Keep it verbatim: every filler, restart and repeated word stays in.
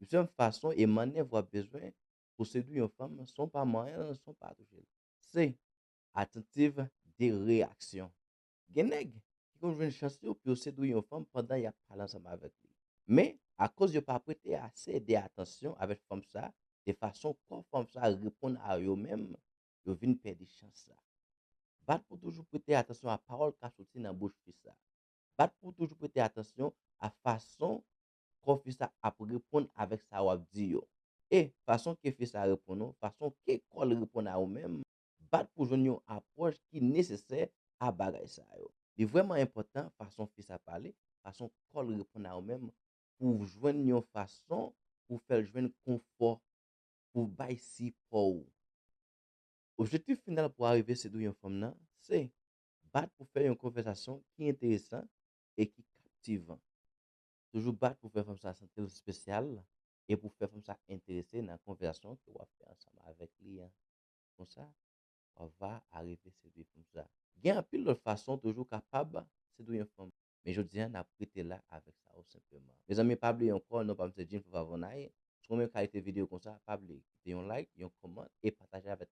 Dezyèm fason e mannèv w ap bezwen pou sedui yon fanm san w pa manyen l, san w pa touche l, se attentive de reaction. Gen nèg ki konn jwenn chans yo pou yo sedui yon fanm pandan y ap pale ansanm avèk li. Men, akoz yo pa prete ase de atansyon avèk fanm sa, de fason kò fanm sa reponn a yo menm, yo vin pèdi chans sa. Bat pou toujou prete atansyon a pawòl k ap soti nan bouch fi sa. Bat pou toujou prete atansyon a fason kò fi sa ap reponn avèk sa w ap di yo. E fason ke fi sa reponn ou, fason ke kò l reponn a ou menm, bat pou jwenn yon apwòch ki nesesè a bagay sa yo. Li vrèman enpòtan fason fi sa pale, fason kò l reponn a ou menm, pou w jwenn yon fason pou w fè l jwenn konfò, pou w bay sipò w. Objektif final pou w arive sedui yon fanm nan, se bat pou fè yon konvèsasyon ki enteresan e ki kaptivan. Toujou bat pou fè fanm sa santi l espesyal e pou fè fanm sa enterese nan konvèsasyon ke w ap fè ansanm avèk li an. Konsa, w ap va arive sedui fanm sa. Gen anpil lòt fason toujou kapab sedui yon fanm. Men jodi a, n ap rete la avèk sa yo senpleman. Mezanmi, pa bliye ankò, non pa m se Jean Favavonay. Si w renmen kalite videyo konsa, pa bliye kite yon like, yon kòmant e pataje avèk